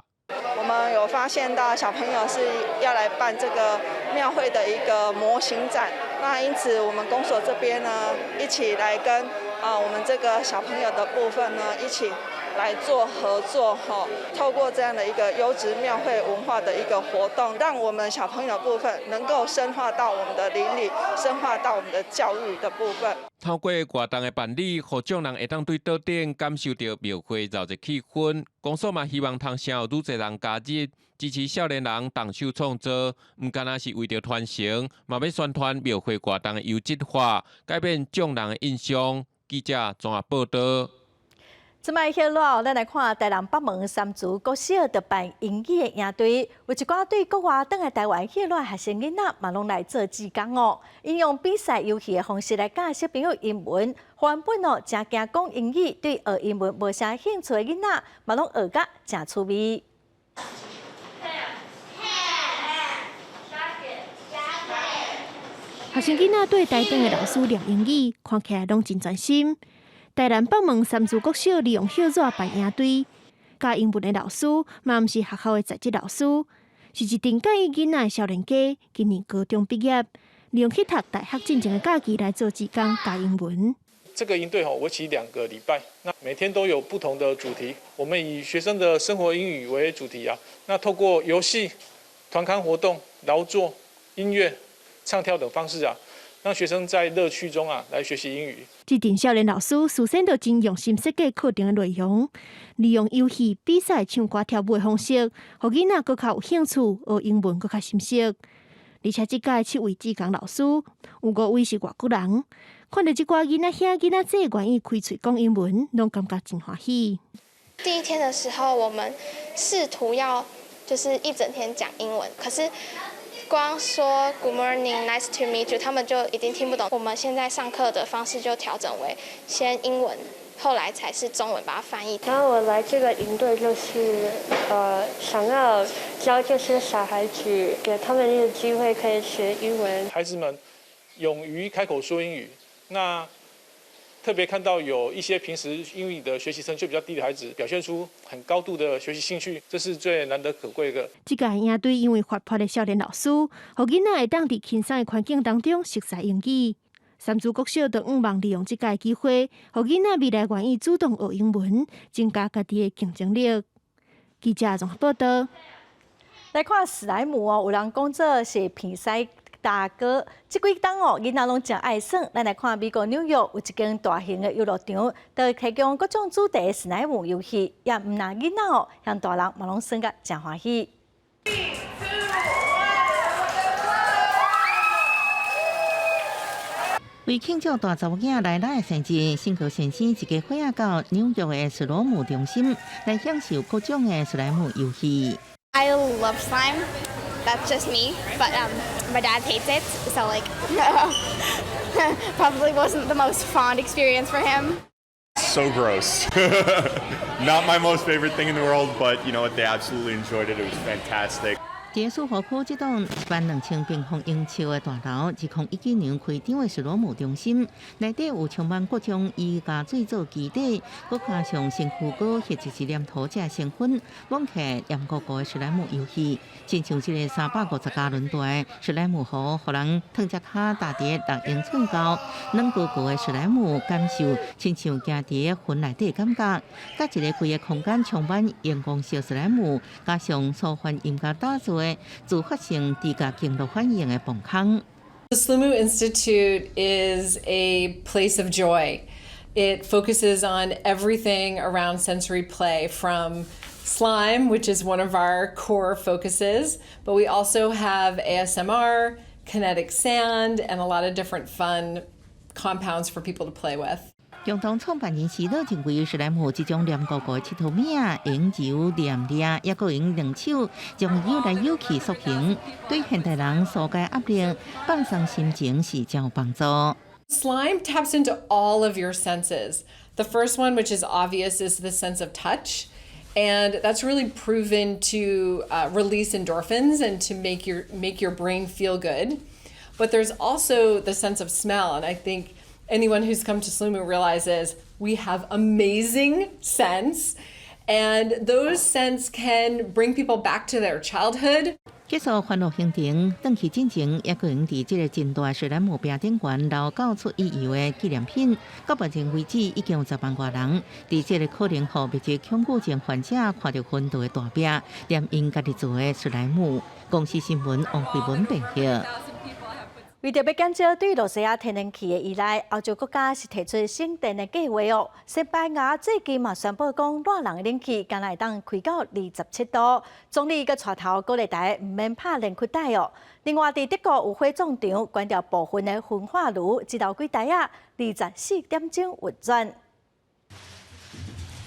我們有發現到小朋友是要來辦這個廟會的一個模型展，那因此我們公所這邊呢，一起來跟啊我們這個小朋友的部分呢，一起來做合作哈，透過這樣的一個優質廟會文化的一個活動，讓我們小朋友部分能夠深化到我們的鄰里，深化到我們的教育的部分。透過活動的辦理，予眾人會當對桌頂感受著廟會熱鬧氣氛。公所嘛希望通先有愈濟人加入，支持少年人動手創作，毋干焦是為著傳承，嘛欲宣傳廟會活動的優質化，改變眾人的印象。記者綜合報導。這擺歇了，咱來看台南北門三族國小就辦英語的營隊，有一寡對國外轉來台灣歇熱的學生囡仔嘛，攏來做志工哦。𪜶用比賽遊戲的方式來教小朋友英文，原本哦誠驚講英語，對學英文無啥興趣的囡仔，嘛攏學甲誠趣味。學生囡仔對台頂的老師念英語，看起來攏真專心。台南北門三族國小利用歇熱辦營隊，教英文的老師嘛毋是學校的在職老師，是一陣佮意囡仔的少年家，今年高中畢業，利用去讀大學進前的假期來做志工教英文。這個營隊吼，為期2個禮拜，那每天都有不同的主題。我們以學生的生活英語為主題啊，那透過遊戲、團康活動、勞作、音樂、唱跳等方式啊，讓學生在樂趣中啊來學習英語。這陣少年老師事先就真用心設計課程的內容，利用遊戲、比賽、唱歌、跳舞的方式，予囡仔閣較有興趣學英文，閣較深熟。而且這屆七位志工老師有五位是外國人，看著這寡囡仔兄、囡仔姊願意開喙講英文，攏感覺真歡喜。第一天的時候，我們試圖要就是一整天講英文，可是光說 Good morning, nice to meet you，他們就已經聽不懂。我們現在上課的方式就調整為先英文，後來才是中文把它翻譯。然後我來這個營隊就是想要教這些小孩子，給他們一個機會可以學英文。孩子們勇於開口說英語，那特別看到有一些平時英語的學習成就比較低的孩子，表現出很高度的學習興趣，這是最難得可貴的。這屆營隊因為活潑的少年老師，予囡仔會當佇輕鬆的環境當中熟悉英語。三族國小就向望利用這屆機會，予囡仔未來願意主動學英文，增加家己的競爭力。記者綜合報導。來看史萊姆哦，有人講做是鼻屎大哥，這幾冬哦，囡仔攏誠愛耍。咱來看美國紐約有一間大型的遊樂場，就提供各種主題的史萊姆遊戲，也毋但囡仔哦，像大人嘛攏耍甲誠歡喜。為慶祝大查某囝來來的生日，新閣先生一家伙仔到紐約的史萊姆中心來享受各種的史萊姆遊戲。 I love slime. That's just me, but my dad hates it, so like probably wasn't the most fond experience for him. So gross. Not my most favorite thing in the world, but you know what? They absolutely enjoyed it. It was fantastic. 佇蘇荷區這棟12000平方英尺的大樓，2019年開張的史萊姆中心，內底有充滿各種以膠水做基底，閣加上身軀膏或者是黏土這成分，摸起來黏糊糊的史萊姆遊戲，親像這个350加侖大的史萊姆壺，予人褪隻跤踏佇6英寸高、軟糊糊的史萊姆，感受親像行佇雲內底感覺。佮一个規个空間充滿熒光色史萊姆，加上舒緩音樂打造的自發性低價經絡反應的磅空。The Sloomoo Institute is a place of joy. It focuses on everything around sensory play, from slime, which is one of our core focuses, but we also have ASMR, kinetic sand, and a lot of different fun compounds for people to play with. 共同創辦人施樂認為，史萊姆這種黏糊糊的𨑨迌物，用揉黏捏，抑閣用兩手將伊扭來扭去塑形，對現代人紓解壓力、放鬆心情是誠有幫助。 Slime taps into all of your senses. The first one, which is obvious, is the sense of touch. And that's really proven to release endorphins and to make your brain feel good. But there's also the sense of smell. And I think anyone who's come to Sloomoo realizes we have amazing scents. And those scents can bring people back to their childhood. 結束歡樂行程，轉去進前，抑閣用佇這个真大史萊姆餅頂懸留到出意猶的紀念品。到目前為止，已經有10萬外人佇這个可能予密集恐懼症患者看著昏倒的大餅，黏𪜶家己做的史萊姆。公視新聞王慧文編譯。為著欲減少對羅西亞天然氣的依賴，歐洲國家是提出省電的計劃哦。西班牙最近嘛宣布講，熱人的冷氣干焦會當開到27度。總理閣帶頭鼓勵大家毋免拍連靴帶哦。另外，佇德國有火葬場關掉部分的焚化爐，只留幾台仔24點鐘運轉。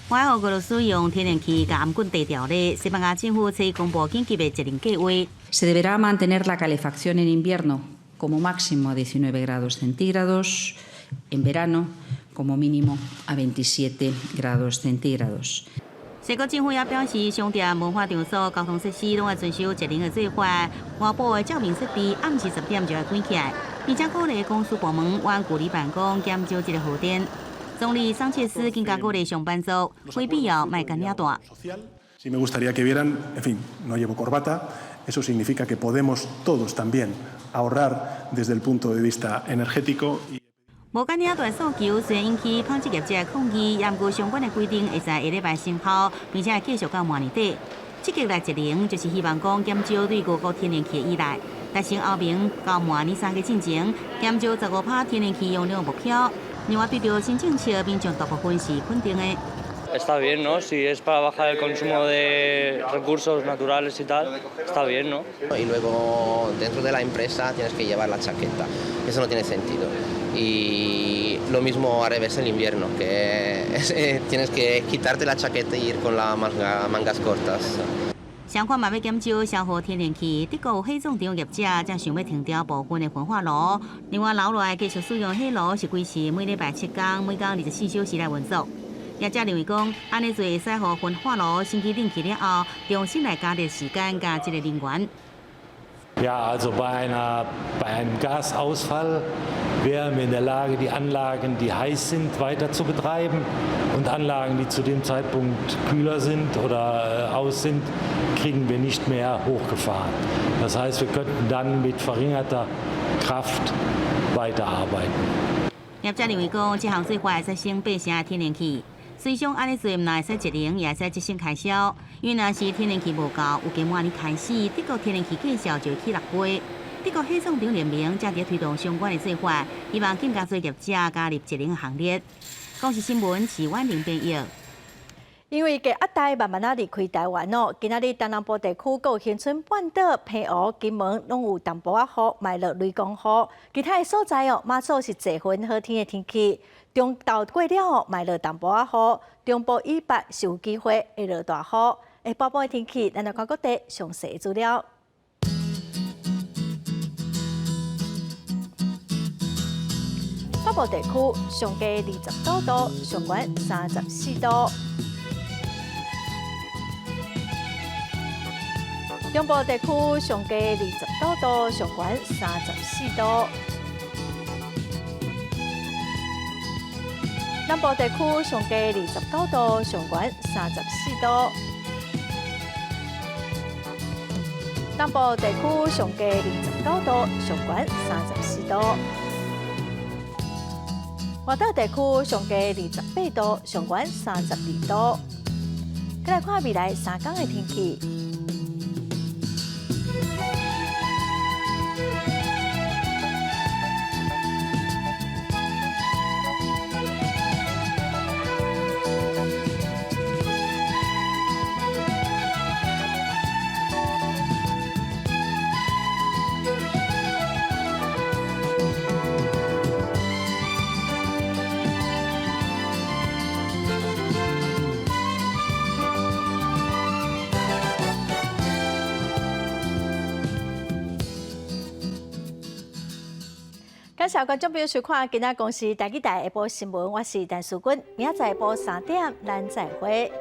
為予俄羅斯用天然氣共頷棍地調咧，西班牙政府才公布緊急的節能計劃。 Se deberá mantener la calefacción en invierno como máximo a 19 grados centígrados, en verano como mínimo a 27 grados centígrados. 西國政府也表示，商店、文化場所、交通設施攏愛遵守節能的做法。外部的照明設備暗時10點就愛關起來，並且鼓勵公司部門遠距離辦公，減少這个耗電。總理桑切斯更加鼓勵上班族，非必要莫共領帶。 Sí me gustaría que vieran, en fin, no llevo corbata, eso significa que podemos todos también ahorrar desde el punto de vista energético. 無共領帶訴求雖然引起紡織業者抗議，毋過相關的規定會在下禮拜生效，並且會繼續到明年底。積極來節能，就是希望講減少對俄國天然氣的依賴，達成歐盟到明年3月進前減少15%天然氣用量目標。另外，對著新政策，民眾大部分是肯定的。 Está bien, ¿no? Si es para bajar el consumo de recursos naturales y tal, está bien, ¿no? Y luego dentro de la empresa tienes que llevar la chaqueta, eso no tiene sentido. Y lo mismo al revés en invierno, que tienes que quitarte la chaqueta y ir con las mangas cortas. 相反嘛，欲減少消耗天然氣，德國有火葬場業者才想欲停掉部分的焚化爐。另外，留落來繼續使用火爐是維持每禮拜7工，每工24小時來運作。業者認為講，按呢做會使予焚化爐升起冷氣了後，重新來加熱時間佮這个能源。 Ja, also bei einem Gasausfall wären wir in der Lage, die Anlagen, die heiß sind, weiter zu betreiben und Anlagen, die zu dem Zeitpunkt kühler sind oder aus sind, kriegen wir nicht mehr hochgefahren. Das heißt, wir könnten dann mit verringerter Kraft weiterarbeiten. 業者認為講，這項做法會使省8成的天然氣。雖說按呢做，毋但會使節能，也會使節省開銷。因為若是天然氣無夠，預計明年開始，德國天然氣價數就會起6倍。德國火葬場聯盟正佇推動相關的做法，希望更加濟業者加入節能行列。公視新聞徐婉玲編譯。因為低壓帶慢慢仔離開台灣哦，今仔日東南部地區閣有恆春半島、澎湖、金門攏有淡薄仔雨，嘛會落雷公雨。其他的所在哦，馬祖是濟雲好天的天氣。中晝過了後，嘛會落淡薄仔雨。中部以北是有機會會落大雨。下晡的天氣，咱來看各地詳細資料。北部地區上低29度，上懸34度。中部地區上低29度，上懸34度。南部地區上低29度，上懸34度。南部地區上低29度，上懸34度。外島地區上低28度，上懸32度。再來看未來3工的天氣。感謝觀眾朋友收看今仔公視台語台下晡新聞，我是陳淑君，明仔載下晡3點，咱再會。